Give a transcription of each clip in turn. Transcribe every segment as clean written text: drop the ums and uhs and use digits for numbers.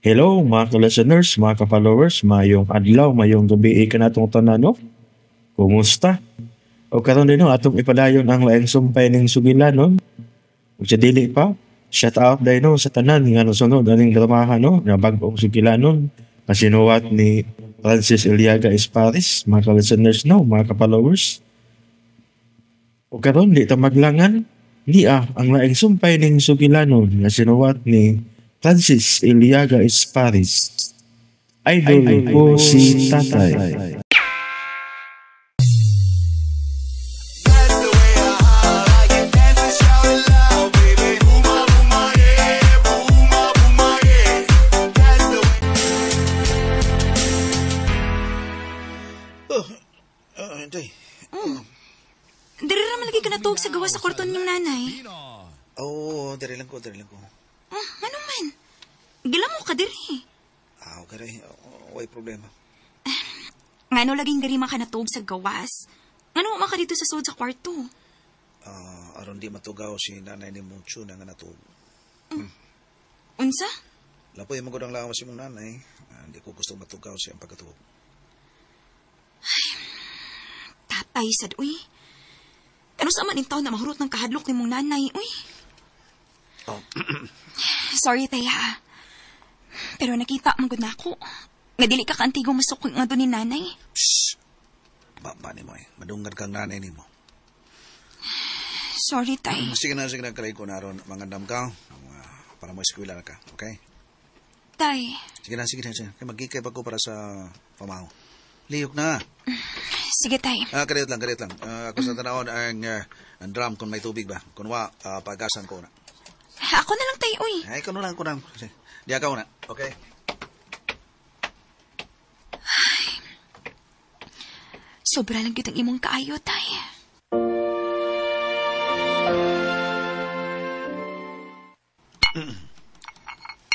Hello mga ka-listeners, mga ka-followers, mayong adlaw, mayong gabi kanatong tanan, no? Kumusta? O karon din no, atong ipadayon ang laing sumpay ning sugilanon. Ug sa dili pa, shout out dahil no sa tanan nga nosunod aning dramahan no, nga bag-ong sugilanon nga sinuwat ni Francis Eliaga Esparis, mga ka-listeners no, mga ka-followers. O karon di ta maglangan, niya ang laing sumpay ning sugilanon nga sinuwat ni Francis Eliaga Esparis. Idol ko si Tatay. Inday. Diri ra man lagi ka natuog sa gawa sa kwarto niyong nanay. Oo, oh, diri lang ko, diri lang ko. Oh, ano man? Gila mo ka diri. Ah, okay rin. Way problema. Ngano laging diri man ka natuog sa gawas? Ngano man ka dito sa sud sa kwarto? Aron di matugaw si nanay ni Mucho na nga natuog. Unsa? Lapoy mo gud ang lawas si mong nanay. Hindi ko gusto matugaw siya ang pagkatuog. Ay, tatay sad, uy. Ano sa man intaw na mahurot ng kahadlok ni mong nanay, uy? Oh. Sorry, Taya. Pero nakita man gud na ako. Nga dili ka kaantigo masukong nga doon ni nanay. Shhh! Ba ni mo eh. Madunggan kang nanay ni mo. Sorry, Tay. Sige na, kalay ko na ron. Mangandam ka. Para mo eskwela na ka, okay? Tay. Sige na. Kaya magkikay pa ko para sa pamaho. Liyok na. Sige, Tay. Kadiyot lang. Ako sa tanawon ang drum kung may tubig ba. Kung wa, pagasan ko na. Ako na lang, Tay, uy. Ay, ikaw na lang, ako na. Di ako na. Okay. Ay, sobra lang kitang imong kaayo, Tay.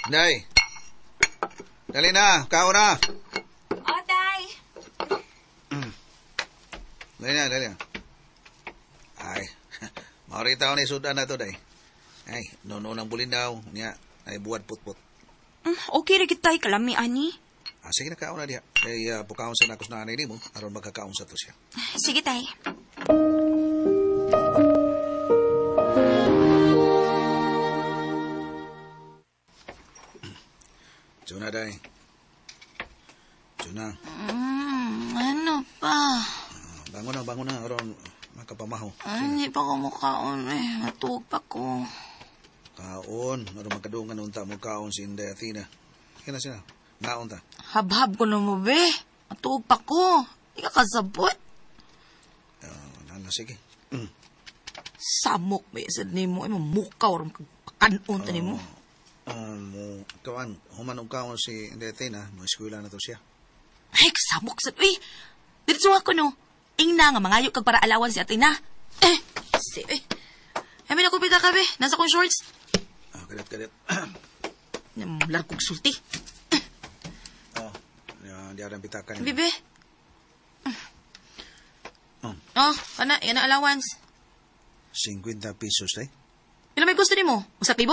Day. Dali na, kao na. Oh, Tay. Dali na. Ay, maurita ko ni sudan na to, Day. Ay, nono ng bulinaw, niya, ay buwad putput. Okay, rin tay, kalami, ani. Sige na, kaon na diha. Ay, pukaon sa nakos na anay ni mo, aron magkakaon sa to siya. Sige, Tay. Tsuna, Day. Tsuna. Ano pa? Bangon na, aron makapamaho. Ay, hindi pa ko mukaon eh. Matuog pa ko. Kaon. Aron magkadungan unta mo kaon si Inday Athena. Kaya na siya. Naon ta. Habhab ko na mo, be. Matuog pa ko. Hindi ka kasabot. Nana, sige. Samok ba sad ni mo. Ay, mamukaw. Aron kanon ta ni mo. Kawan, human og kaon si Inday Athena. Mo eskwela na to siya. Ay, kasamok sad. Uy, diretso ako no. Ingna nga mangayo kag para alawan si Athena. Eh, si eh. Ay, may nakupita ka, be. Nasa kong shorts. Kadet. Larkog sulti. Oh, di arang pitakan. Bebe. Oh. Oh, kana, yan ang allowance. 50 pesos, eh? Ilan may gusto nimo? 1,000?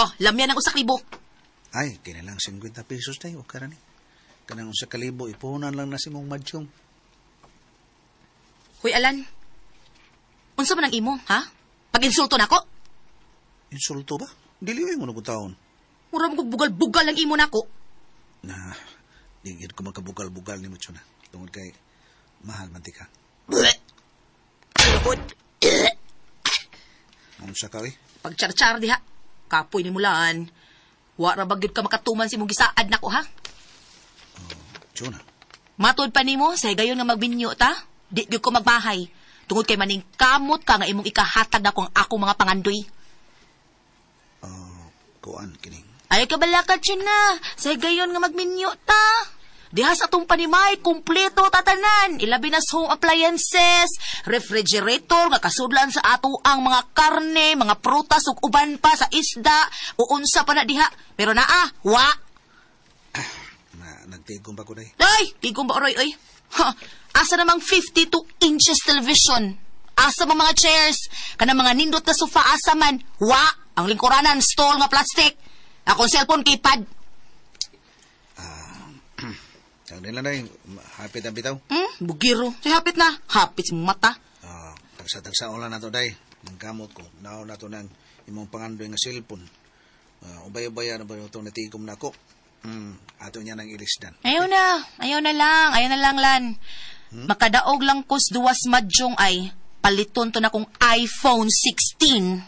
Oh, lamyan ang 1,000. Ay, kinalang 50 pesos, tay. O karani. Kanang 1,000, ipunan lang na si mong madyong. Hoy, Alan. Unsa man ang imo, ha? Pag-insulto nako? Insulto ba? Dili mo na taon. Mura mo bugal-bugal ang imo nako. Na, di gid ko magkabugal-bugal ni mo, Chuna. Tungod kay, mahal man ti ka. Lubod. Unsa ka, eh? Pagchar-char diha. Kapoy ni mulan. Wa ra ba gyud ka makatuman si mong gisaad nako, ha? Chuna. Matod pa nimo sa higayon nga magbinyo ta, di gyud ko magmahay. Tungod kay maning kamot ka nga imong ikahatag nako ang akong mga pangandoy. Kuan kining. Ay ka balakad na, sa higayon nga magminyo ta. Diha sa atong panimay, kumpleto tatanan. Ilabi na sa home appliances, refrigerator, nga kasudlan sa ato ang mga karne, mga prutas ug uban pa sa isda, o unsa pa na diha. Pero naa, wa. Nagtigom pa ko day. Ay, tigom ba oroy oy? Ha, asa namang 52 inches television? Asa mang mga chairs? Kanang mga nindot na sofa asa man? Wa, ang lingkuranan stall nga plastic. Akong cellphone keypad. Ang nila na hapit ang bitaw. Bugiro. Say hapit na. Hapit sa mata. Tagsa-tagsa ulan na to, day. Nang kamot ko. Naon na to ng imong pangandoy nga cellphone. Ubay-ubay na ba itong natigom na ako? Ato niya nang ilisdan. Ayaw na. Ayaw na lang. Ayaw na lang, Lan. Makadaog lang kos duwas madyong ay paliton to na kong iPhone 16.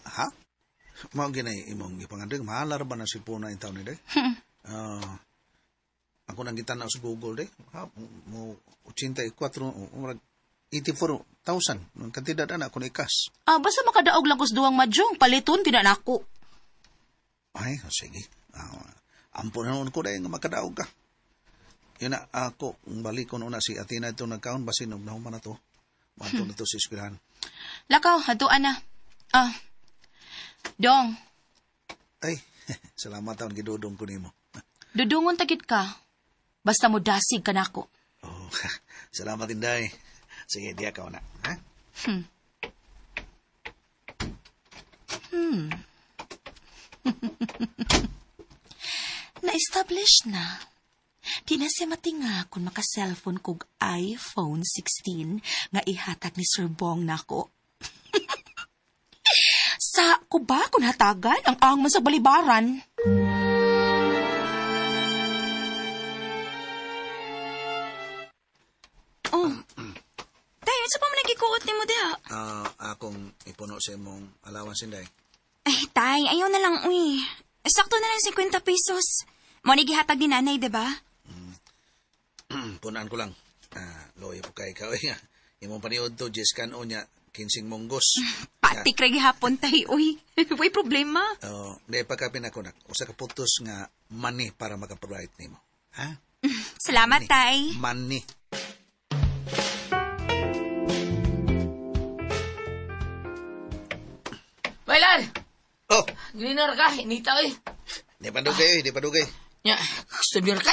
Ha? Mao ginay imong ipangandoy. Mahalar ba na cellphone na in taon ni day? Ako nang gitanaw sa Google day. Ha, mo 84, murag 84,000. Nung kantidad ana kung ikas. Basta makadaog lang kos duwang madyong paliton tina nako. Ay, sige. Ampo na noon ko dahil nga makadaog ka. Yun na, ako, balik ko noon na si Athena ito nagkaon, basin, nahuman na to. Mato na to sa eskwelahan. Lakaw, hatuan na. Dong. Ay, salamat taon, gidudong ko nimo. Dudungon tagit ka. Basta mo dasig ka nako. Oh, salamat, Inday. Sige, diya ka na. Ha? Na-establish na. Di na siya matinga kung maka-cellphone kog iPhone 16 nga ihatag ni Sir Bong nako. Sa ko ba kung hatagan ang angman sa balibaran? Oh. Tay, unsa pa man nagikuot nimo diha? Akong ipuno sa imong allowance, Inday. Ay, tay, ayaw na lang, uy. Sakto na lang 50 pesos. Mo ni gihatag ni nanay, diba? Punaan ko lang. Loy po kay ikaw. Imong paniod to, Jess o niya, 15 monggos. Patik ra gihapon, tay, uy. Way problema. Di pagkapin ako na. Usa ka putos nga money para makaprovide nimo. Ha? Salamat, money. Tay. Money. Bailan! Oh! Gilinar ka, inita eh. Di pa dugay, di pa dugay. Nya, customer ka?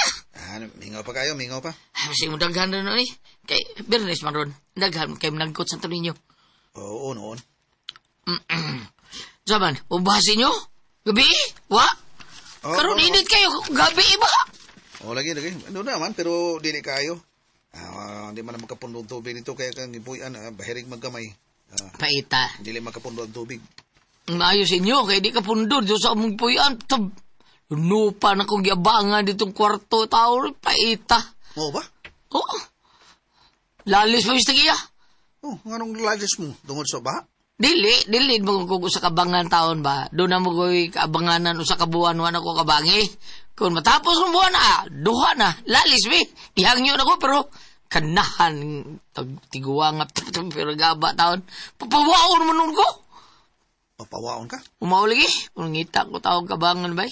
Mingaw pa kayo, mingaw pa. Kasi mo daghan rin eh. Kay, Bernes man ron. Daghan, kay managkot sa ninyo. Oo, noon. Saman, ubasin nyo? Gabi? Wa? Oh, Karon oh, init kayo, gabi ba? Oo, lagi, lagi. Ano naman, pero dili kayo. Hindi man na makapundo ang tubig nito, kaya kang ibuyan, bahirig magkamay. Paita. Dili makapundo ang tubig. Maayos inyo, kaya di ka pundo dito sa among puyan. Lupa na kong giabangan ditong kwarto, tao, paita. Oo ba? Oo. Lalis pa, Mr. Gia. Oh, anong lalis mo? Tungod sa ba? Dili, dili mo kung sa kabangan taon ba. Doon na mo ko'y kaabanganan o sa kabuan, wala ko kabangi. Kung matapos ng buwan, duha na. Lalis, mi. Ihangyo na ko, pero kanahan, tiguang, pero gaba taon. Papawaon mo nun ko. Papawaon ka? Umaw lagi. Ngita ko taong kabangan, bay.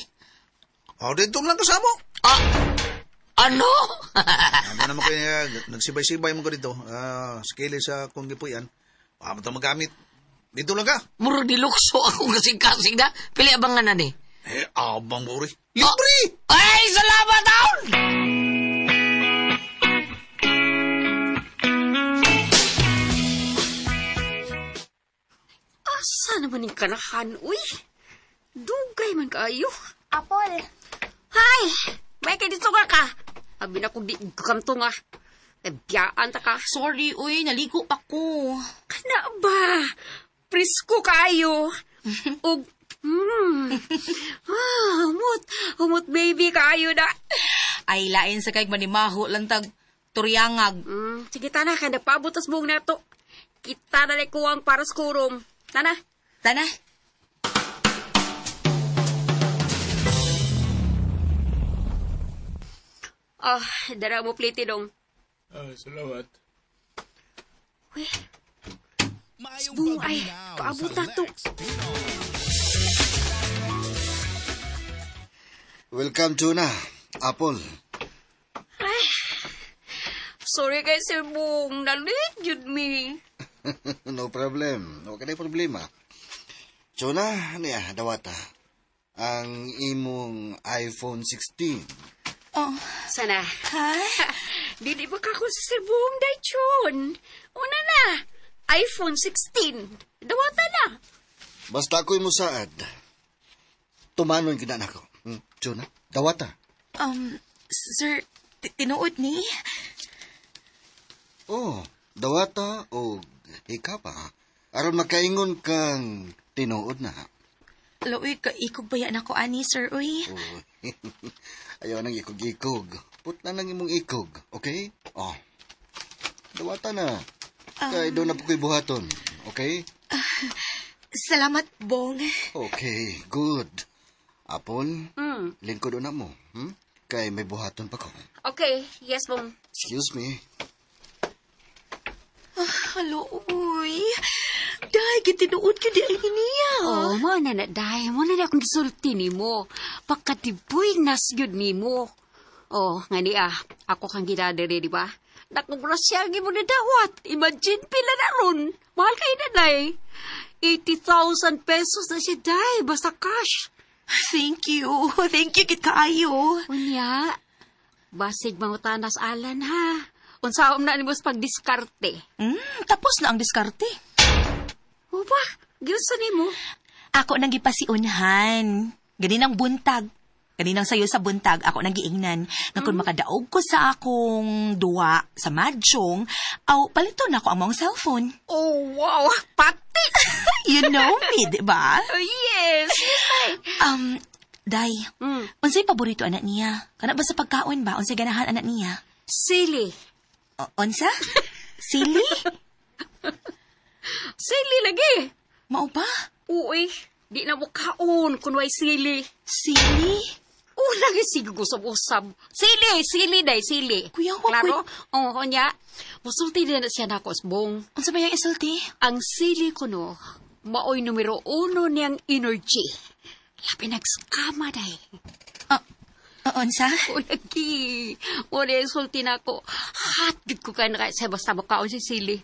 Oh, dito lang kasama. Ano? Ano naman kayo, nagsibay-sibay mo ko dito. Skili sa kong gipuyan. Baka mo ito magamit. Dito lang ka. Muro di lukso akong kasing-kasing na. Pili abangan na ni. Eh, abang buri. Libre! Ay, salamat taon! Asa naman yung kanahan, uy? Dugay man kayo. Apol. Hay! May kay dito ka ka. Abi na kong di kamto nga. Nabiyaan ta ka. Sorry, uy. Naligo pa ko. Kana ba? Presko kayo. Ug, humot. Humot baby kayo na. Ay, lain sa kay manimaho lang tag turyangag. Sige, tana. Kada paabot tas buong nato. Kita na kuwang para sa kurom. Tana. Tana. Dara mo plate dong. Salamat. Uy. Buong ay, paabot na to. Welcome to na, Apple. Ay, sorry kay Sir Bong. Nalit yun me. No problem. Okay na problema. Chona, ano ya, dawata. Ang imong iPhone 16. Oh. Sana. Ha? Dili ba ka ko sa Sir Bong, Daichon? Una na, iPhone 16. Dawata na. Basta ako'y musaad. Tumanon gid na nako. Jonah, dawata. Sir, tinuod ni? Oh, dawata o hikapa. Aron makaingon kang tinuod na. Alo, uy, kaikog ba yan ako, ani, sir, uy? Oh. Ayaw nang ikog-ikog. Put na lang imong ikog, okay? Oh. Dawata na. Kay doon na po ko'y buhaton, okay? Salamat, Bong. Okay, good. Apple, lingkod na mo. Kay may buhaton pa ko. Okay, yes, Bong. Excuse me. Alo, uy. Day, gitinuod ko di ay niya. Oh, mo na na, day. Mo na na akong gisulti nimo. Pagkatiboy nas yun nimo. Oh, nga ni ah, ako kang ginadere, di ba? Nakugrasya mo na dawat. Imagine pila na ron. Mahal kayo na, day. 80,000 pesos na siya, day. Basta cash. Thank you. Thank you, kit kaayo. Unya, basig mangutanas alan, ha? Unsaon na nimo sa pagdiskarte. Tapos na ang diskarte. O ba? Giunsa nimo? Ako nang gipasiunhan. Ganinang buntag. Ganinang sayo sa buntag, ako nang giingnan. Nga kung makadaog ko sa akong duwa sa mahjong, aw palito na ako ang mong cellphone. Oh, wow! Pati! You know me, di ba? Oh, yes! Day, unsay paborito anak niya? Kana ba sa pagkaon ba? Unsay ganahan anak niya? Sili. Unsa? Sili? Sili lagi. Mao ba? Uy, di na mo kaon kung way sili. Sili? Oh, lagi sige usab-usab. Sili, sili day, sili. Kuya, wa Klaro? Oo, nya. Musulti din na siya nako, Bong. Unsa ba yung isulti? Ang sili ko no, maoy numero 1 niyang energy. Labi nagskama day. Unsa? O lagi. Wala yung sulti na ako. Hat, gid ko kayo na kaya basta makaon si sili.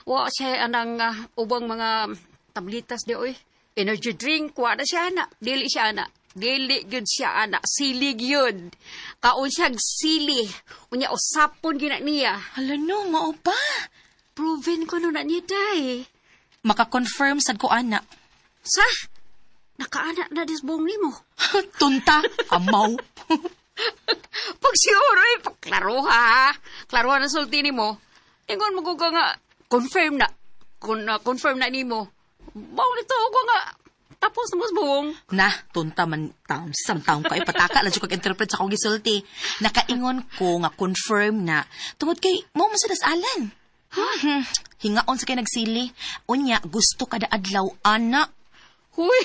Wa siya anang ubang mga tablitas di oy. Energy drink, wa na siya ana. Dili siya ana. Dili gyud siya ana. Sili gyud. Kaon siya sili. Unya usapon gyud na niya. Hala no, mao pa. Proven ko no na niya day. Maka-confirm sad ko ana. Sa? Nakaana na disbong nimo. Tunta, amaw. Pag siguro, eh, klaro ha. Klaro na sulti nimo. Ingon mo ko nga, confirm na. Confirm na nimo. Bawo nito ko nga, tapos na mas buong. Na, tunta man taon, sam taon ka, ipataka lang kag interpret sa akong gisulti. Nakaingon ko nga confirm na. Tungod kay, mo man sa dasalan. Ha? Hingaon sa kay nagsili. Unya, gusto kada adlaw, ana. Huy,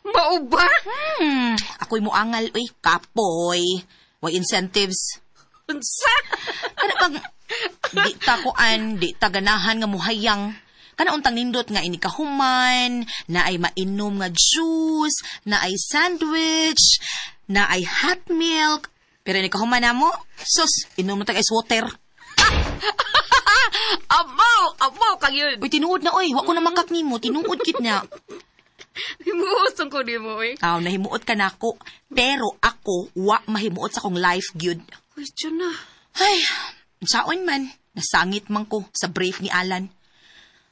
mao ba? Ako'y muangal, uy, kapoy. Way incentives. Unsa? Ano bang, di ta kuan, di ta ganahan nga muhayang. Kana untang nindot nga inikahuman, na ay mainom nga juice, na ay sandwich, na ay hot milk. Pero inikahuman na mo, sus, inom na tag ice water. Amaw, amaw kang yun. Uy, tinuod na, uy. Wa ko na makak nimo, tinuod kit na. Himuot ko nimo, uy. Aw, nahimuot ka na ako. Pero ako, wa mahimuot sa akong life gyud. Uy, tiyan na. Ay, saon man, nasangit man ko sa brief ni Alan.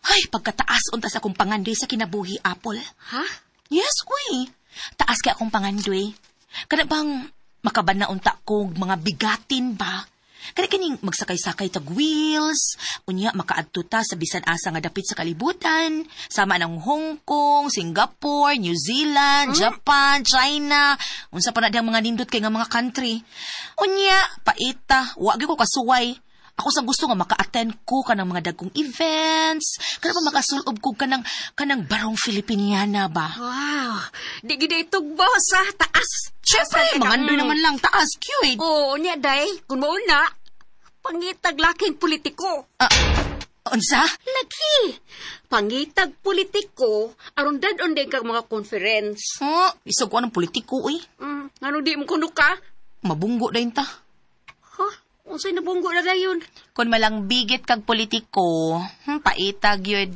Ay, pagkataas unta sa akong pangandoy sa kinabuhi, Apple. Ha? Yes, uy. Taas kay akong pangandoy. Kana bang makaban na unta kog mga bigatin ba? Kana kining magsakay-sakay tag wheels, unya makaadto ta sa bisan asa nga dapit sa kalibutan, sama ng Hong Kong, Singapore, New Zealand, Japan, China, unsa pa na diyang mga nindot kay nga mga country. Unya, paita, wa gyud ko kasuway. Ako sang gusto nga maka-attend ko kanang mga dagkong events, kana pa makasulob ko kanang barong Filipiniana ba. Wow, di gid itugbo sa taas. Syempre, mangandoy naman lang taas, cute. Oo, niya day, kun mao na pangitag laking politiko. Unsa? Lagi. Pangitag politiko aron dad-on din kag mga conference. Oh, isog ko anong politiko uy. Ngano di mo kuno ka? Mabunggo dayon ta. Ha? Unsay nabunggo na dayon? Kun malambigit kag politiko, paitag yun.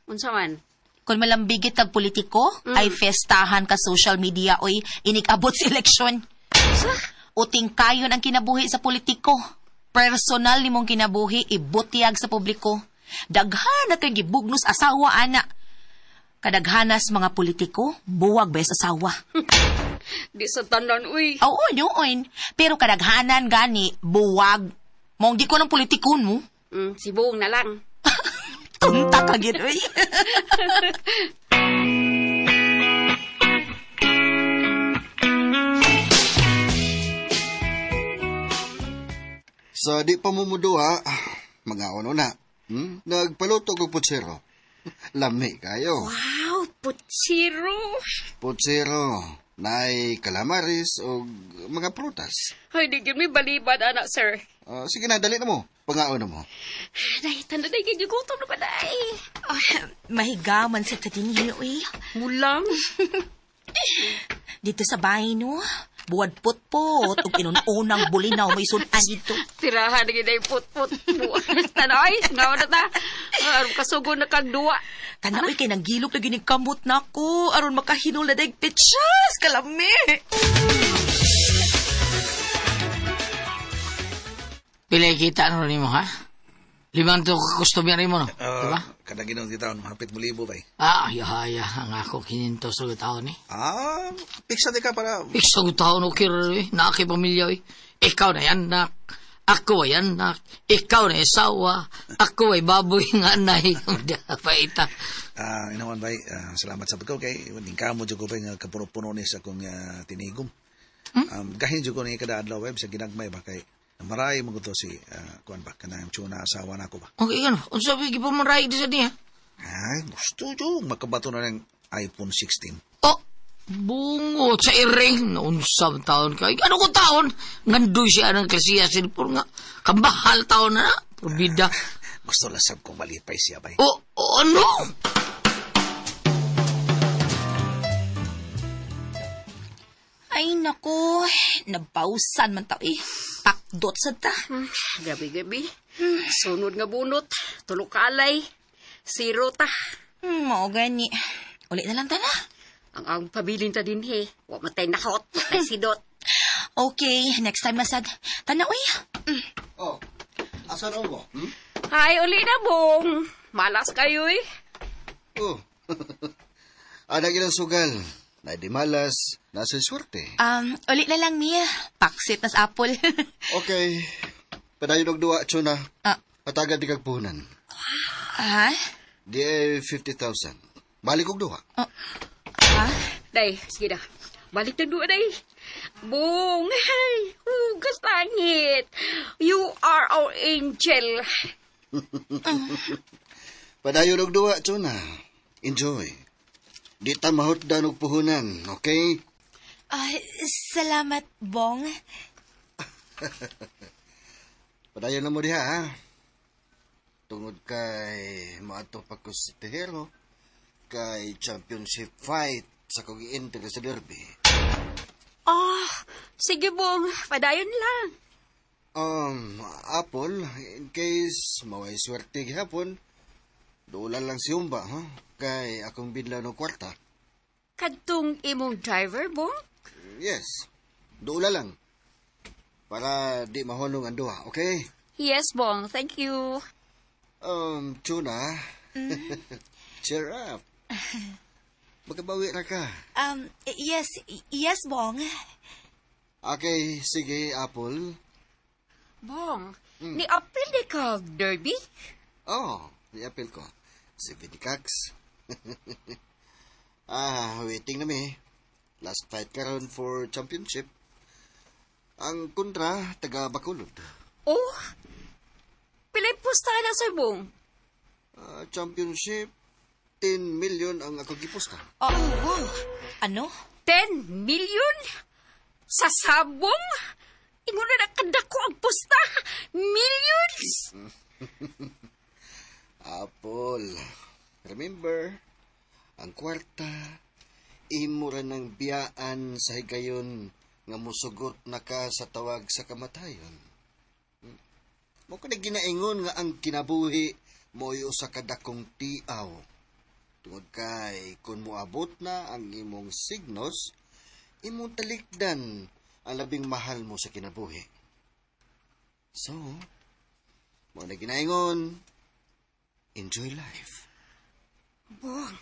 Unsa man? Kung malambigit kag politiko, ay festahan ka social media oy inig-abot sa eleksyon. Sa? Uting kayon ang kinabuhi sa politiko. Personal nimong kinabuhi, ibutyag sa publiko. Daghan na kay gibugnos asawa ana. Kadaghanas mga politiko, buwag ba sa asawa? Di sa tanan, uy. Oo, noon. Pero kadaghanan gani, buwag. Mong di ko ng politikon mo. Sibong na lang. Tunta ka gid, uy. Sa di pa mo muduha, mga ono na. Nagpaluto ko putsero. Lami kayo. Wow, putsiro. Putsero, naay calamaris o mga prutas. Ay, di gyud mi balibad, anak, sir. Sige na, dali na mo. Pangaon na mo. Day, tanda day, gyud gutom na ba, day? Ay, mahigaman sa tatinhi, uy. Mulang. Dito sa bahay, no? Buwad put-put, ug inun-unang bulinaw may sudan dito. Tirahan na gyud ay put-put. Tanay, ngaon na ta. Aron kasugo na kag duwa. Tanaw, kay nanggilok na gining kamot na ko. Aron makahinol na daig pitsyas, kalami. Pila kita ano nimo ha? 5 to customer nimo no, diba? Kada ginoong taon, hapit mo libo bay. Ah, ay, ang ako 500 sa taon eh. Ah, piksa di ka para... Piksa sa taon, okay, eh. Naaki pamilya, eh. Ikaw na yan, nak. Ako ay anak. Ikaw na asawa. Ako ay baboy nga anay. Paita. Inawan bay, salamat sa pagkaw kay ningkamo jud ko bay nga kapuno-puno ni sa akong tinigom. Gahin jud ko ni kada adlaw web sa ginagmay ba kay maray mo to si kuan ba kanang tuna asawa nako ba. Okay ano, unsa ba gipamaray di sa niya? Ay, gusto jud makabato na ng iPhone 16. Oh, bungot sa iring unsa taon kay. Ano ko taon? Ngandoy siya ng klasiya cellphone nga. Kambahal taon na na. Probida. Gusto lang sab kong malipay siya bay. Oh, ano? Ay, nako. Nabawsan man tao eh. Pakdot sa ta. Gabi-gabi. Sunod nga bunot. Tulok ka alay. Zero ta. Mao gani. Uli na lang ta na. Ang pabilin ta din he. Wa matay nahot. Matay sidot. Okay, next time na sad. Tana, uy. Oh, asa na mo? Ay, uli na, Bong. Malas kayo eh. Oh. Anak ilang sugal. Na di malas, nasa swerte. Uli na lang, Mia. Paksit nas apple. Okay. Padayon og duwa, Chuna. Ah. Patagad di kag puhunan. Ha? Di ay 50,000. Balik og duwa. Ha? Day, sige na. Balik na duwa, day. Bong, ay, hugas langit. You are our angel. Padayon og duwa, Chuna. Enjoy. Di ta mahutdan og puhunan, okay? Salamat, Bong. Padayon na mo diha, ha? Tungod kay moadto pa ko sa Tejero, kay championship fight sa kong i-enter sa derby. Oh, sige, Bong. Padayon lang. Apple, in case maway swerte gihapon, dulan lang si Umba, ha? Kay akong bidla no kwarta. Kadtong imong driver, Bong? Yes. Dula lang. Para di mahulong ang duha, okay? Yes, Bong. Thank you. Tuna. Cheer up. Magkabawi ra ka. Yes, Bong. Okay, sige, Apple. Bong, ni-appeal di ka, Derby? Oh, ni-appeal ko. Si Vinny Cox. Waiting na mi. Last fight karon for championship. Ang kontra, taga Bacolod. Oh, pilay pusta na, Sir Bong? Championship, 10 million ang ako gipusta. Oh, wow. Ano? 10 million? Sa sabong? Ingon na nakadako ang pusta. Millions! Apple, remember, ang kwarta, imo ra ng biyaan sa higayon nga musugot na ka sa tawag sa kamatayon. Mo ka na ginaingon nga ang kinabuhi mo'y usa ka dakong tiaw. Tungod kay kung moabot na ang imong signos, imong talikdan ang labing mahal mo sa kinabuhi. So, mo na ginaingon, enjoy life. Bong,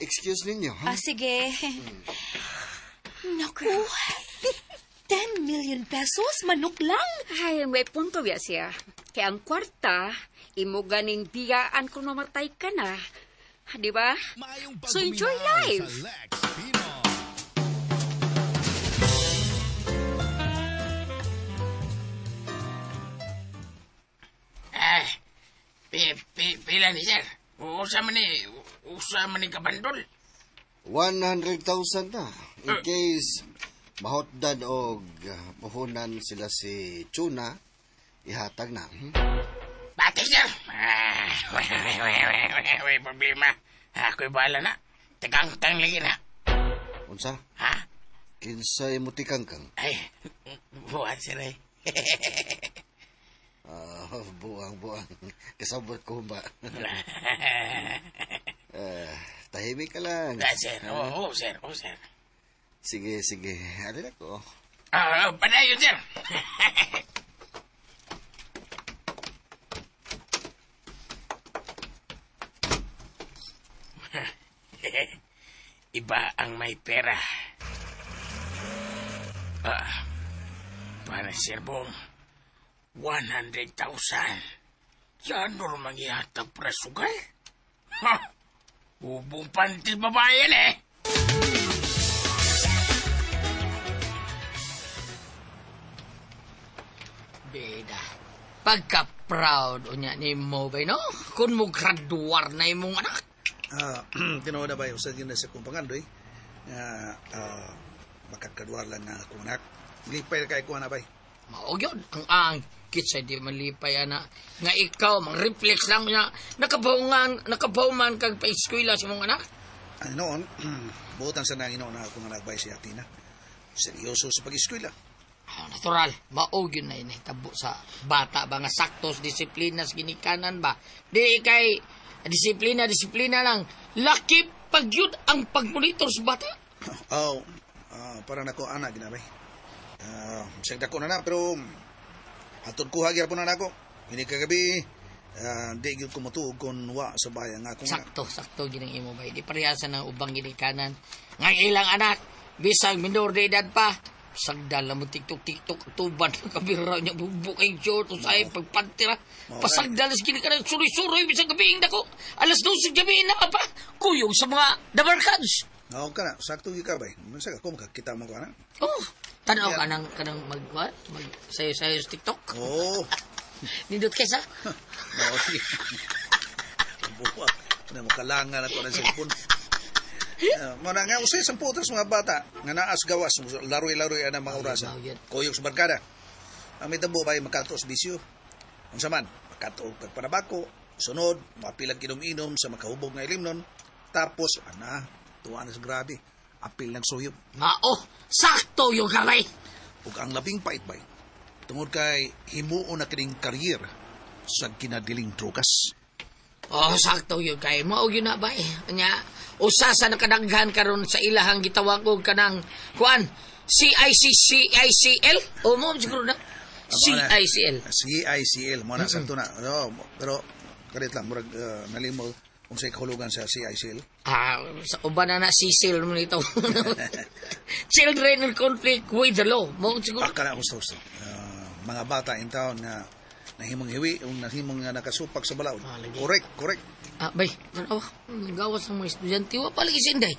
Excuse ninyo, ha? Ah, sige. Naku, 10 million pesos? Manok lang? Ay, may punto ya siya. Kaya ang kwarta, imo ganing biyaan kung mamatay ka na. Di ba? So enjoy life. Pila ni sir? Usa man ni kabandol. 100,000 na. In case mahotdan og puhunan sila si Chuna, ihatag na. Bati, sir. May problema. Ako'y bahala na. Tikangkang lagi na. Unsa? Ha? Kinsay mo tikangkang? Ay, buwan, sir eh. Buang, buang. Kasabot ko ba? Tahimik ka lang. Sir, oo, sir, oo, sir. Sige, sige. Alin ako. Padayon, sir. Iba ang may pera. Para Sir Bong, 100,000. Yan doon mangihatag prasugal. Ha! Ubong pantis babae yan eh. Beda. Pagka-proud o niya ni mo ba, no? Kung mo graduar na imong anak. Tinuod na ba yung sa yun na sa kong pangandoy? Makagraduar lang na akong anak. Lipay na kayo ko na ba? Mao yun. Ang kitsa di malipay ana. Nga ikaw, mang reflex lang niya. Nakabaw man kag pa-eskwela sa mong anak. Ano noon, buotan sa nanginoon na akong anak ba si Atina. Seryoso sa pag-eskwela. Natural, mao yun na inahitabo sa bata ba nga saktos, disiplina sa ginikanan ba. Di kay disiplina lang. Laki pag yun ang pagmonitor sa bata. Oh, para nako anak ginabay. Siyang dako na pero atod kuha gyapon na nako. Hindi kagabi, di gyud ko motuog kung wa sa bayan nga akong anak. Sakto ginang imo bay. Di parehasa ng ubang ginikanan. Nga ilang anak, bisag minor de edad pa, sagdala mo tiktok tuban kabira niya bubuking short usay pagpantira. Pasagdala sa ginikanan, suroy-suroy bisag gabi dako. 12 gabi na pa kuyog sa mga dabarkads. Oo ka na, sakto gyud ka bay. Mansa ka ko makakita mo ko ana. Oh, tanaw ka nang kanang mag what? Mag sayo-sayo sa TikTok. Oo. Nindot kaysa. Oo, sige. Buwa. Na makalangan ako ng cellphone. Muna nga, usay sa putas mga bata nga naas gawas, laroy-laroy ang mga orasa. Kuyog sa barkada. Ang may tabo ba ay makato sa bisyo? Unsa man, makato og pagpanabako, sunod, mapilag inom-inom sa makahubog nga ilimnon, tapos, ana, tuwa na sa grabe, apil ng suyop. Mao, sakto yung kamay. Ug ang labing pait-pait, tungod kay himuon na kining karir sa ginadiling drugas. Oh, sakto yun kay mao yun na ba eh. Nya, usa sa nakadaghan karon sa ilahang gitawag og kanang kuan CICCICL o mo siguro na CICL. CICL mo na sakto na. No, pero kalit lang murag nalimol unsay kahulugan sa CICL. Sa uban na Cecil mo nito. Children in conflict with the law. Mo siguro. Kana gusto. Mga bata in town nga nahimong hiwi o nahimong nga nakasupak sa balaod. Correct. Bay, tanawa. Gawas ang mga estudyante. Wa palagi sinday.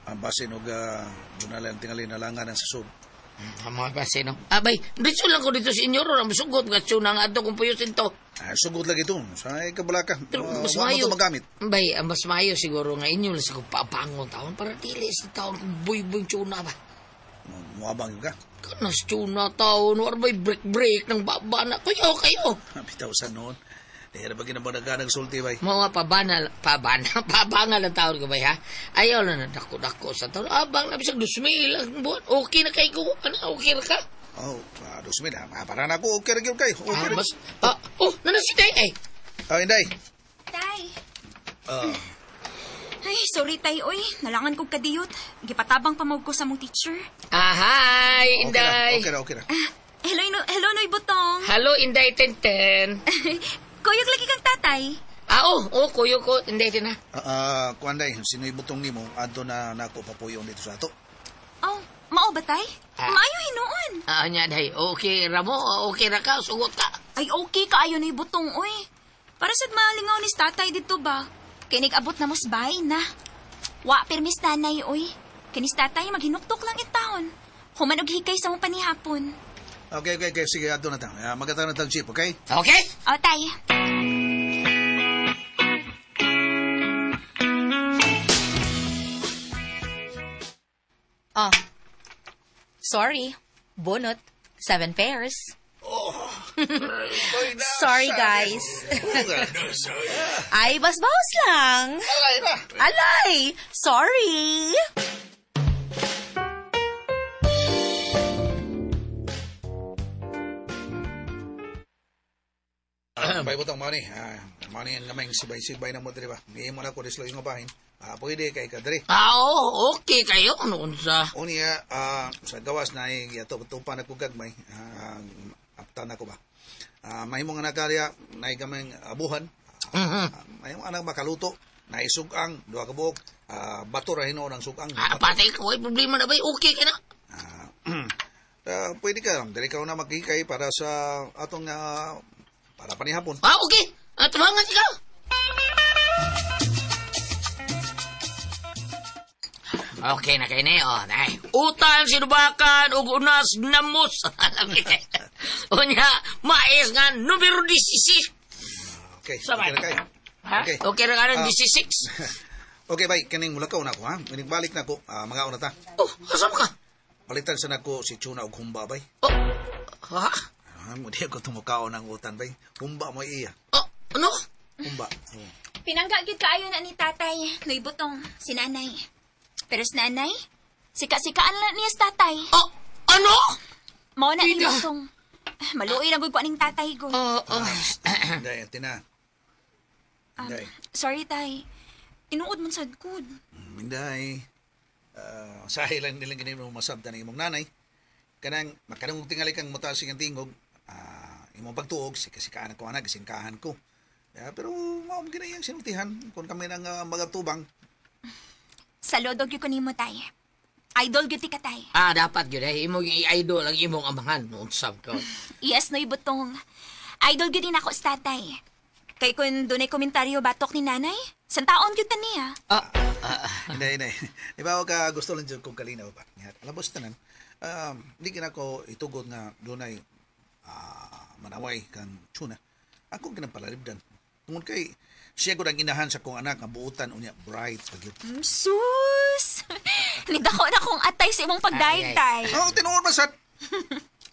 Ang basin og dunalan tingali nalangan ang sasod. Ang mga basin, no? Bay, dito lang ko dito sa inyo. Ang sugot nga tsunang ato kung puyusin to. Sugot lagi ito. Sa kabalaka. Pero mas maayo. Wa mo magamit. Bay, ang mas maayo siguro nga inyo lang sa kong paabangon taon para dili sa taon kung buy-buy tsuna ba. Muabang yun ka? Kanas tsuna taon. War ba'y break-break ng baba na. Kuya, kayo. Bitaw sa noon. Dahil ba ginabanaganan sulti bay? Mga pabangal ang taon ko bay ha? Ayaw na dako-dako sa taon. Abang na bisag 2,000 ang buwan. Okay na kay ko. Ano, okay na ka? Oh, 2,000 ha. Para na ako, okay na kayo. Okay na. Oh, nanasitay ay. Oh, Inday. Tay. Ay, sorry tay, oy. Nalangan kong kadiyot. Gipatabang pamog ko sa mong teacher. Hi, Inday. Okay na. Hello, Noy Butong. Hello, Inday Tenten. Kuyog lagi kang tatay. Ah, oh, kuyo ko. Hindi din na. Kuan day, sino'y butong nimo adto na nako papuyon dito sa ato. Oh, mao ba tay? Ah. Maayo hinuon. Ah, nya day. Okay ra mo, okay ra ka, sugot ka. Ay, okay kaayo na butong, oy. Para sad malingaw ni tatay dito ba? Kay nag-abot na mos bay na. Wa permis nanay, oy. Kinis tatay maghinuktok lang in taon. Human og hikay sa mong panihapon. Okay. Sige, adto na ta. Magatang na tag jeep, okay? Okay? O, tay. Oh. Sorry. Bunot. 7 pairs. Oh. Sorry, guys. Ay, basbaos lang. Alay na. Alay! Sorry! Bay butong money. Money ang gamay sibay-sibay na mo diri ba. Ngimo na ko dislo yung bahin. Pwede kay ka diri. Ah, oh, okay kayo. Ano unsa? Unya, sa gawas na ay tupa na ko gagmay. Apta na ko ba. Mahimong anak karya, naay gamay abuhan. Mahimong anak makaluto, naay sugang, duha ka buok. Bato ra hinuon ang sugang. Patay ko, ay problema na ba? Okay ka na. Pwede ka, diri ka na maghikay para sa atong para panihapon. Ah, okay. Tumangan ikaw. Okay na kayo na oh. Ay, utan, sinubakan, ug unas, namos. Unya, mais nga, numero 16. Okay, Sabay. okay na kayo. Ha? Okay. Okay na ka ng 16. Okay, bay, kaning mulakaw na ako, ha? Balik na ako, mga una ta. Oh, asa ka? Palitan sa nako si Chuna og humba, bay. Oh, ha? Di ako tumukaon ng utan, bay. Humba mo iya. Oh, ano? Humba. Oh. Pinangga gyud kaayo na ni tatay. Noy butong, si nanay. Pero si nanay, sika-sikaan lang niya sa tatay. Oh, ano? Mao na ni butong. Maluoy lang gud ko aning tatay ko. Oh, oh. Day, tina. Day. Sorry, tay. Tinuod man sad gud. Inday. Sahi lang nilang ganyan mo masabtan ng imong nanay. Kanang makanang tingali kang mutaas ang tingog, imong pagtuog, sikasikaan ko anak, singkahan ko. Pero mao man gina iyang sinultihan kung kami nang magatubang. Saludo gyud ko nimo, tay. Idol gyud ti ka, tay. Ah, dapat gyud eh. Imong i-idol ang imong amahan. Unsab ka. Yes, noy butong. Idol gyud din ako sa tatay. Kay kun dunay komentaryo batok ni nanay, santaon gyud ta niya. Inday. Di ba ka gusto lang jud kong kalinaw ba? Alam mo sa tanan, di kinako itugot nga dunay manaway kang Chuna. Ako ginapalalibdan. Tungod kay siya gud ang inahan sa kong anak nga buutan unya bright pag yun. Sus! Nidako na kong atay sa imong pagdayeg, tay. Oh, tinuod man sad.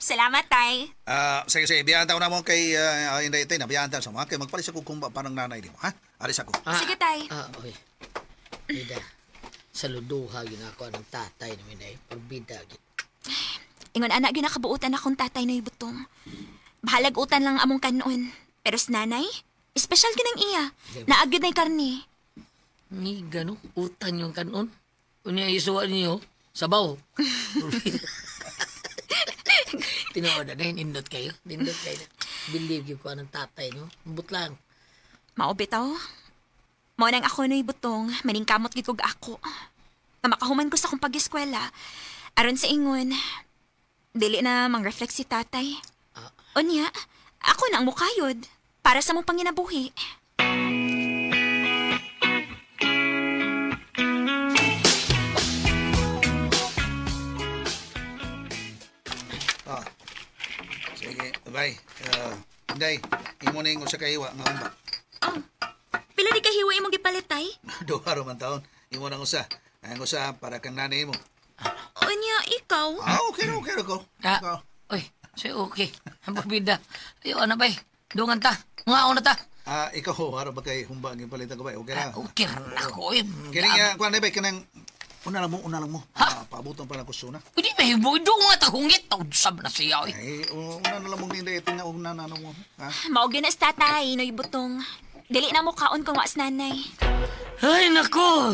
Salamat, tay. Sige, sige, biyahan taon na mo kay Inday Tay na biyahan taon sa mga kay magpalis ako kumba parang nanay nimo, ha? Alis ako. Sige, tay. Okay. Bida. Saluduha gyud ako ang tatay ni Inday. Pagbida gyud. Ingon anak gyud nakabuotan akong tatay na ibutong. Bahalag utan lang among kanon. Pero sa nanay, espesyal gyud ang iya. Naag gyud nay karni. Ni gano utan yung kanon. Unya isuwa niyo sabaw. Tinuod na nindot kayo. Nindot kayo. Believe you ko anong tatay no. But lang. Mao bitaw. Mao nang ako no'y butong, maningkamot gid kog ako. Nga makahuman ko sa akong pag-eskwela, aron sa ingon, dili na mang-reflect si tatay. Unya, ako na ang mukayod para sa mong panginabuhi. Sige, bye. Inday, imo na yung usa ka hiwa nga humba. Oh, pila di ka hiwa imong gipalit, tay? Duha ra man taon. Imo nang usa. Ang usa para kang nanay mo. Unya, ikaw? Okay ra, okay ra ko. Oy, so okay. Ang pagbida. Ayo, ano ba eh? Dungan ta. Ngaon na ta. Ikaw, haro ba kay humba ang ipalitan ko ba? Okay ra. Okay ra na ko. Kini nga, kuan na ba, kanang, una lang mo. Ha? Paabutan pa lang ko suna. Hindi ba, hibo, dungan ta hungit. Usab na siya, oy. Ay, una na lang mong ninday, ito nga, una na lang mo. Ha? Maugin na sa tatay, noy butong. Dili na mo kaon kung waas nanay. Ay, nako.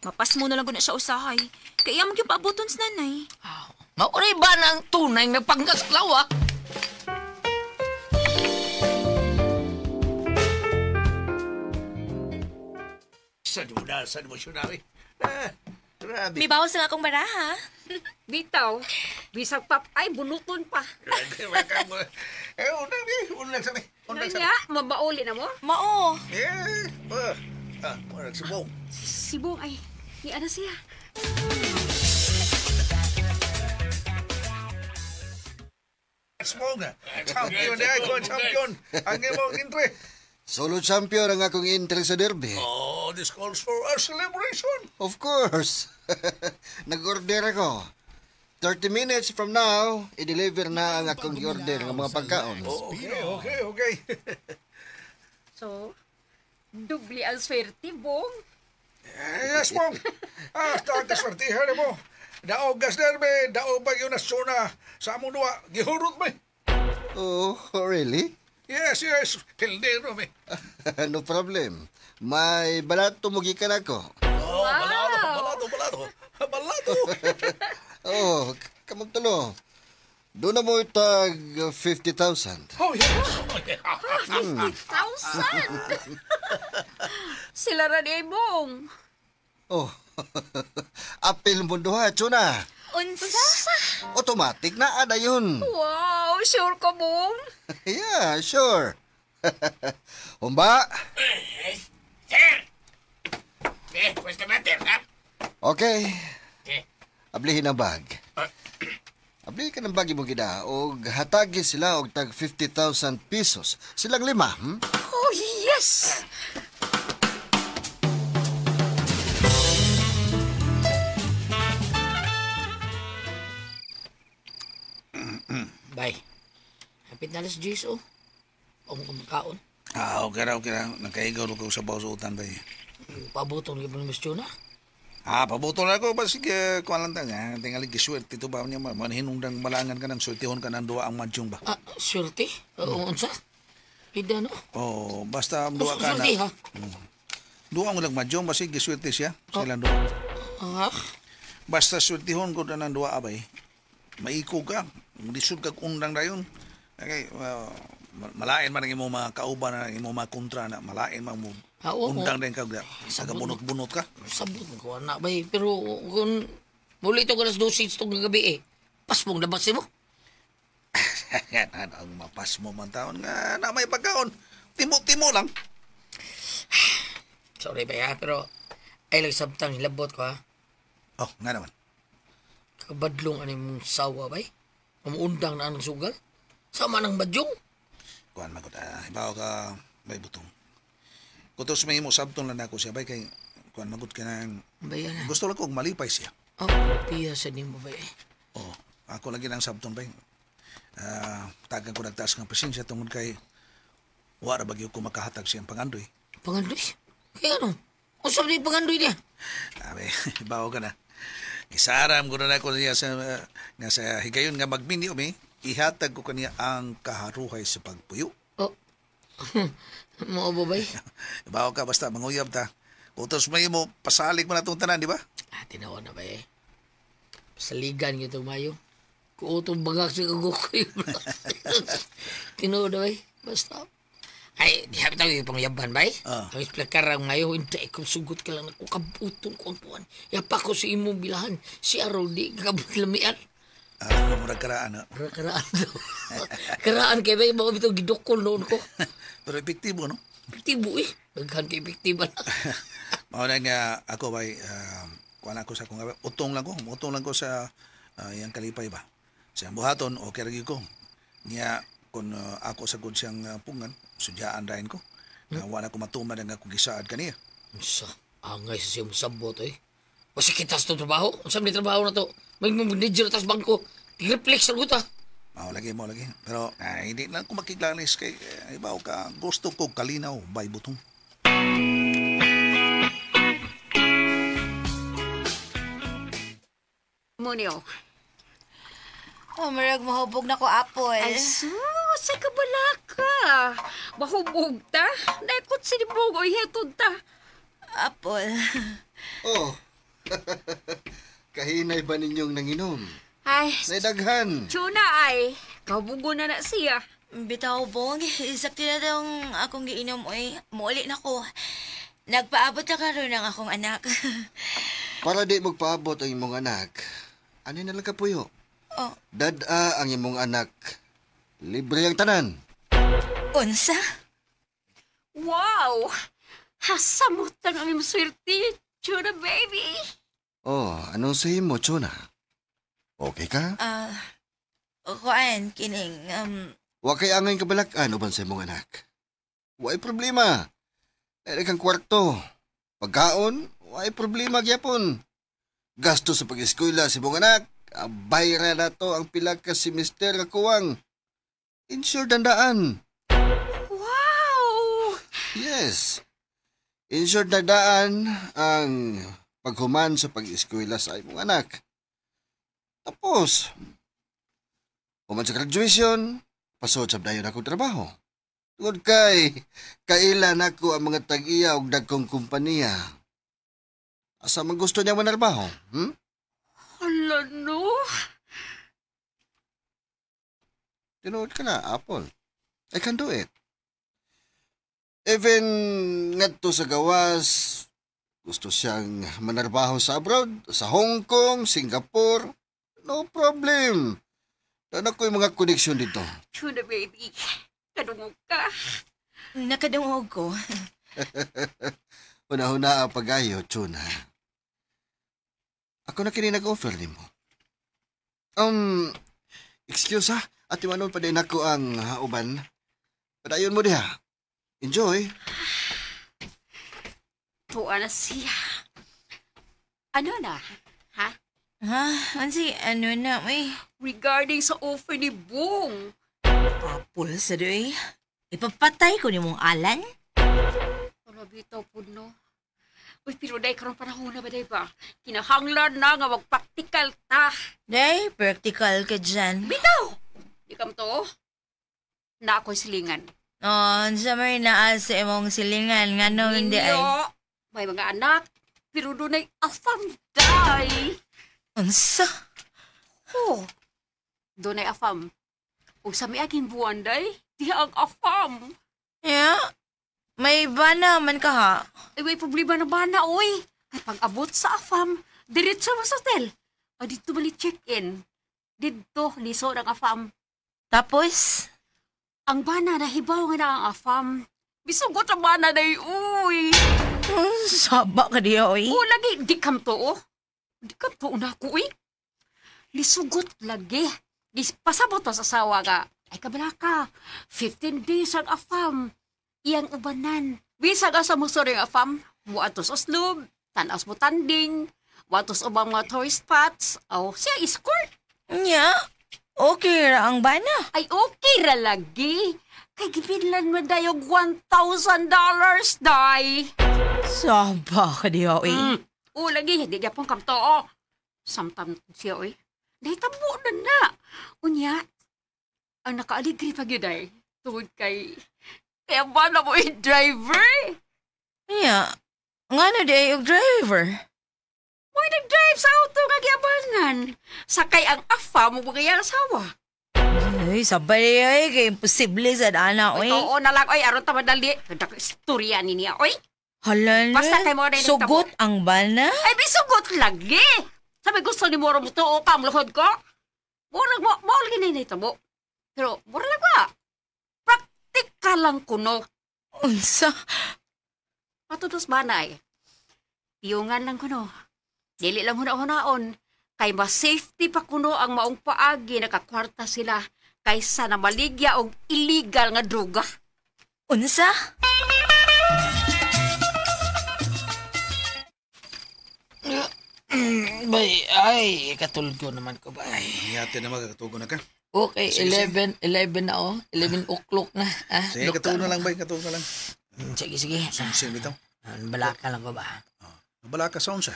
Mapasmo na lang ko na siya usahay. Kaya mo yung paabuton sa nanay. Mauray ba ng tunay nga pangkaslaw, ah? Sa di mo sa di mo siya na, eh. Grabe. May bawas lang akong baraha. Bitaw, bisag pap ay bunuton pa. Eh, unang di. Unang sa ni. Unang sa ni. Nga, mabauli na mo. Mao. Eh, murag sibong. Sibong ay, ni ana siya. Sibong na. Champion na ako, champion. Ang imong entry. Solo champion ang akong entry sa derby. Oh, this calls for a celebration. Of course. Nag-order ako. 30 minutes from now, i-deliver na ang akong i-order ng mga pagkaon. Okay. So, dubli ang swerte, Bong. Yes, Bong. Kaswertihan mo. Daog gas derby, daog ba yun na sona sa among duwa. Gihurot mo. Oh, really? Yes. Tildero mi. No problem. May balato mo gikan ako. Oh, wow. Balato. Balato. Oh, kamong tulo. Doon na mo itag 50,000. Oh, yeah. 50,000! Sila ra ni Bong. Oh, apil mo duha, tsuna. Unsa? Automatic na ada yun. Wow, sure ka, Bong? Yeah, sure. Humba? Sir! What's the matter, ha? Okay. Okay. Ablihin ang bag. Ablihin ka ng bag mo gida og hatagi sila og tag 50,000 pesos. Silang lima, Oh, yes! Bye. Hapit na alas 10, oh. O mo kumakaon. Okay ra. Nakaigaw ko sa bawsutan ba. Pabutong ni Mas Chuna. Pabuto na ako. Basig, kuwan lang ta. Tingali, giswerte ito ba niya. Manhinungdang malangan ka ng swertihon ka ng duwa ang madyong ba. Swerte? Unsa? Ida, no? Oh, basta ang duwa ka na. Swerte, ha? Duwa ang lang madyong, basig, giswerte siya. Silang duwa. Basta swertihon ko na ng duwa, abay. Maiko ka. Lisod kag undang dayon. Okay, malain man ang imong mga kauban na imong mga kontra na malain man mo. Undang din ka. Taga bunot-bunot ka. Sabot mo ko anak bay. Pero kung muli ito alas 12 itong gabi eh. Pasmong labas mo. Yan, ang mapas mo man taon nga na may pagkaon. Timo-timo lang. Sorry ba ya, pero ay lang sabtang hilabot ko ha. Oh, nga naman. Kabadlong ano mong sawa bay. Umuundang na ang sugal. Sama ng badyong. Kuan man ko ta. Ibaw ka may butong. Kutos may mo sabton lang ako siya bay kay kuan magut ka nang Bayan na. Gusto lang ko malipay siya. Oh, piya sa nimo bay. Oh, ako lagi nang sabton bay. Tagang ko nagtaas ng pasensya tungod kay wara bagyo ko makahatag siyang pangandoy. Pangandoy? Kaya ano? Unsa man yung pangandoy niya? Abi, ibaw ka na. Isaram ko na ako niya sa nga sa higayon nga magminyo mi, ihatag ko kaniya ang kaharuhay sa pagpuyo. Oh. Mao ba bay? Ibaw ka basta manguyab ta. Utos mo mo pasalig mo na itong tanan, di ba? Tinawa na ba eh. Pasaligan gito mayo. Kuutong bangak sa kagukoy. Tinuod na bay. Basta. Ay, di hapit ako yung pangyaban bay. Ang explicar ang mayo, hindi ko sugot ka lang. Ako kabuton ko ang puwan. Yapa ko sa imong bilahan. Si Aro, di kabut lamian. Murag karaan. Ha? Murag karaan. Karaan kay bay, mga bitong gidukol noon ko. Pero epektibo, no? Epektibo eh. Naghan kay epektibo na. Mao na nga ako bay, kuan ako sa akong utong lang ko. Utong lang ko sa iyang kalipay ba. Sa buhaton, okay ra gyud ko. Niya, kung ako sa gud siyang pungan, sudyaan dahin ko. Na wala ko matuman ang akong gisaad kaniya. Unsa, angay sa siyang sabot eh. Wasa kita sa trabaho. Unsa man trabaho na to? May manager tas bangko. Reflex sa guta. Mao lagi. Pero hindi lang ko makiglalis kay ibaw ka. Gusto ko kalinaw bay butong. Munyo. Oh, marag mahubog na ko, Apple. Ay, sus, sa kabalaka. Mahubog ta. Naikot si Bong, oy, hetod ta. Apple. Oh. Kahinay ba ninyong nanginom? Ay, Naidaghan. Tuna ay, kahubugo na na siya. Bitaw, Bong. Sakti na tong akong giinom, oy. Muuli na ko. Nagpaabot na karon ang akong anak. Para di magpaabot ang imong anak, ano na lang kapuyo? Oh. Dad-a ang imong anak. Libre ang tanan. Unsa? Wow! Hasamot ang aming swerte, Chuna baby! Oh, anong sahi mo, Chuna? Okay ka? Kuan, kining, Wa kay angay kabalakan uban sa imong anak. Way problema. Dali kang kwarto. Pagkaon, way problema gyapon. Gasto sa pag-eskwela sa imong anak, bayra na to ang pila ka semester nga kuwang. Insured ang daan. Wow! Yes. Insured na daan ang paghuman sa pag-eskwela sa imong anak. Tapos, human sa graduation, pasod sa dayon akong trabaho. Tungod kay, kailan ako ang mga tag-iya og dagkong kumpanya. Asa man gusto niya manarbaho? Hala no? Tinuod ka na, Apple. I can do it. Even ngadto sa gawas, gusto siyang manarbaho sa abroad, sa Hong Kong, Singapore, no problem. Daan ko yung mga koneksyon dito. Chuna baby, kadungog ka. Nakadungog ko. Una-una ang pag-ayo, Chuna. Ako na kini nag-offer nimo. Excuse ha, ati manon pa din ako ang uban. Padayon mo diha. Enjoy. Tuwa na siya. Ano na? Ha? Ha? Ansi, ano na, uy? Regarding sa offer ni Bong. Apple sa doy. Ipapatay ko ni mong alan? Wala bitaw po, no? Uy, pero day, karon panahon na ba, day ba? Kinahanglan na nga magpraktikal ta. Day, practical ka dyan. Bitaw! Di kam to? Na ako'y silingan. Oh, sa may naa sa imong silingan, nga no, hindi ay. May mga anak, pero dunay afam, day. Unsa? Oh, dunay afam. Ug sa miaging buwan, day, diha ang afam. Yeah, may bana man ka ha. Ay, may problema na bana, oy. Kay pag-abot sa afam, diretso mo sa hotel. O dito bali check-in. Dito, liso ng afam. Tapos? Ang bana, nahibaw nga na ang afam. Bisugot ang bana day, uy. Saba ka diya, oy. O, lagi, di kam to, oh. Di kam to, una ko, uy. Lisugot lagi. Pasabot pa sa asawa ka. Ay, kabala ka. 15 days ang afam. Iyang ubanan. Bisag asa mo sorry ang afam. Watos oslob, tanas mo tanding, watos ubang mga tourist spots. Oh, siya escort. Nya, okay ra ang bana. Ay, okay ra lagi. Kay gipinlan mo dayog $1,000, day. Saba ka diya, oy. O, lagi, hindi gyapon kam to, oh. Samtam siya, oy. Nahitabo na na. Unya, ang nakaaligri pa gyud ay. Tungod kay, kaya ba na mo yung driver? Nya, nga na di ay og driver. Mo'y nag-drive sa auto nga giabangan. Sakay ang afa mo mga asawa. Ay, sabay ay, kay imposible sa dana, oy. Totoo na lang, oy, aron ta madali. Ganda istorya ni niya, oy. Hala na. Basta kay mo na Sugot ang bana? Ay, bisugot lagi. Sabi gusto ni Moro mo to, o kamluhod ko. Murag mo, mo lagi na ito mo. Pero, mura lang ba? Praktikal lang kuno. Unsa? Patutos banay. Piyungan lang kuno. Dili lang huna-hunaon. Kay mas safety pa kuno ang maong paagi nakakwarta sila kaysa na maligya og illegal nga droga. Unsa? Bay, ay, katulgo naman ko, bay. Hiyate na magkatugo na ka. Okay, Sige, 11 na, oh. 11 o'clock na. Ah, Sige, katugo na lang, bay. Katugo na lang. Sige, sige. Sumsin bitaw. Balaka lang ko ba? Balaka sa unsa.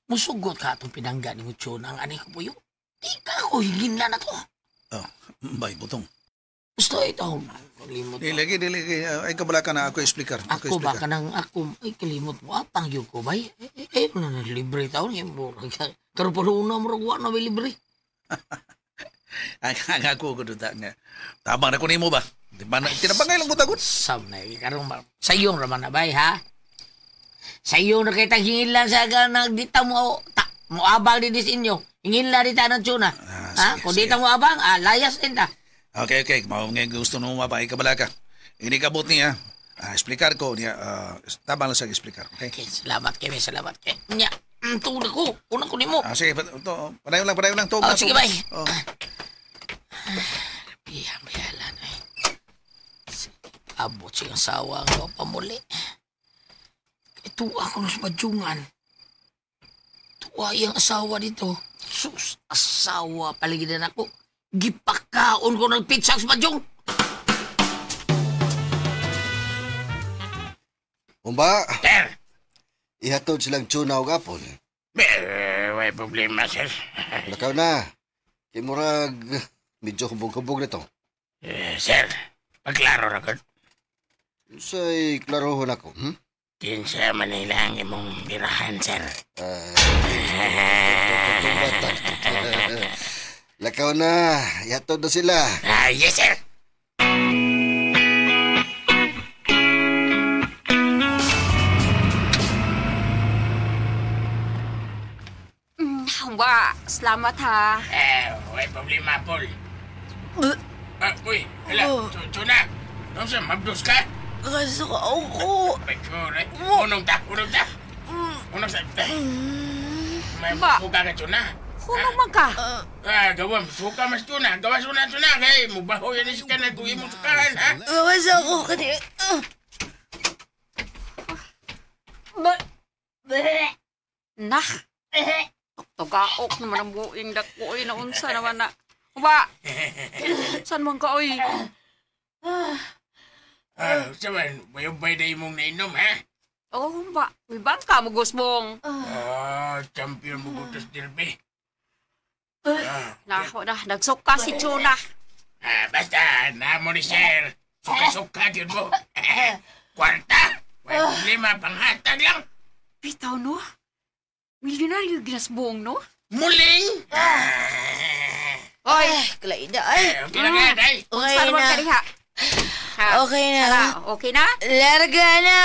Musugot ka atong pinangga ni Mucho ang anay ko puyo. Di ka ko, hingin na na to. Oh, bay, butong. Gusto ito. Kalimot. Dili, dili. Ay, kabalaka na ako explicar. Ako ba ka nang ako, ay kalimot mo. Atang yun ko, bay. Eh, ano na libre taon. Karoon pa una mo ragwa na may libre. Ang ako ko duta nga. Tabang na ko nimo ba? Di ba na, tinabangay lang ko tagot. Sam na, karoon ba? Sa iyong raman na, bay, ha? Sa iyo na kita hingilan sa nagdita mo, ta, mo abang din sa inyo. Hingilan di ta ng tuna. Ah, Ha? Kung di ta mo abang, layas din ta. Okay, okay. Mao nga gusto nung mabay ka bala ka. Ini kabot niya. Explicar ko niya. Tabang lang sa explicar. Okay? Okay, salamat kay, salamat kay. Nya, tuna ko. Unang ko nimo. Sige, to, padayon lang, padayon lang. Tug Oh, na, sige, tug. bay. Oh. Iya, bayalan ay. Abot siyang sawa nga pamuli. Ito ako sa badyungan. Tuwa iyang asawa dito. Sus, asawa paligidan ako. Gipakaon ko ng pizza sa badyong. Umba, Sir, ihatod silang tuna og apple. May problema, sir. Lakaw na. Kay murag, medyo hubog-hubog na to. Sir, pagklaro ra gud. Sa'y klarohon ako, Kinsa man nila ang imong birahan, sir. Bata. Lakaw na. Ihatod na sila. Yes, sir. Humba, salamat ha. May problema, Paul. Uy, hala, tuna. Ano sa, mabdos ka? Kaso ako. Pagkure. Unong ta, unong ta. Unong sa... May Ba? suka ka, tuna. Hunong man ka. Gawa, suka mas tuna. Gawa suna, tuna. Kay, mubaho yan is ka na kung imong sukahan, ha? Gawas ako kani. Nah. Tugaok naman ang buing dako oy na unsa naman na. Humba. San man ka oy? Saman, bayubay na imong nainom, ha? Oh, humba. Uy, bangka mo gusbong. Champion mo gutos derby. Nako na, nagsuka si Chuna. Basta, namo ni sir. Suka-suka yun mo. Kwarta! May problema, panghatag lang. Bitaw no? Milyonaryo ginasbong no? Muling! Oy, Klaida ay. Okay na kaya, day. Okay saan man na. ka diha? Ha? Okay na. Hala, okay na? Larga na.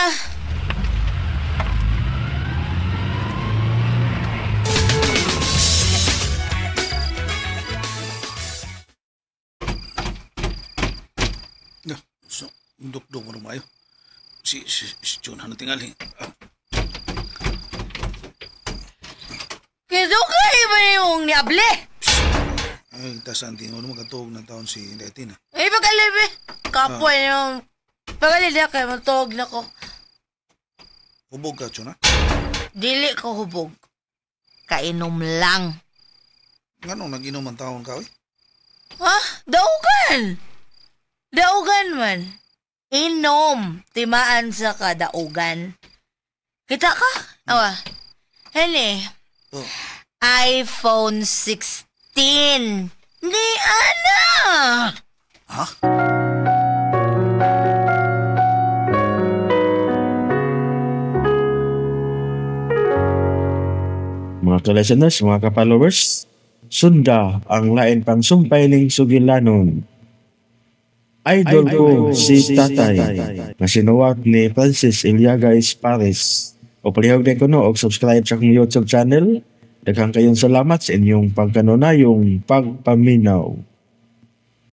Na, so, dukduk mo na mayo. Si Chuna na tingali. Kaya ba yung niable? Ay, tas ang tingon mo makatuog na taon si Letina. Ay, pagalibi. Kapoy yung... Pagalibi kayo, matuog na ko. Hubog ka, Chuna? Dili ko hubog. Kainom lang. Nganong nag-inom ang taon ka, oy? Ha? Daugan! Daugan man. Inom. Timaan sa kadaugan. Kita ka? Awa. Hene. Oh. iPhone 16. Ni Ana! Ha? Mga ka-listeners, mga ka-followers, sunda ang lain pang sumpay ning sugilanon. Idol ko si Tatay, nga sinuwat ni Francis Iliaga Paris. O palihog din ko no, og subscribe sa akong YouTube channel. Daghang kayong salamat sa inyong pagkanunayong pagpaminaw.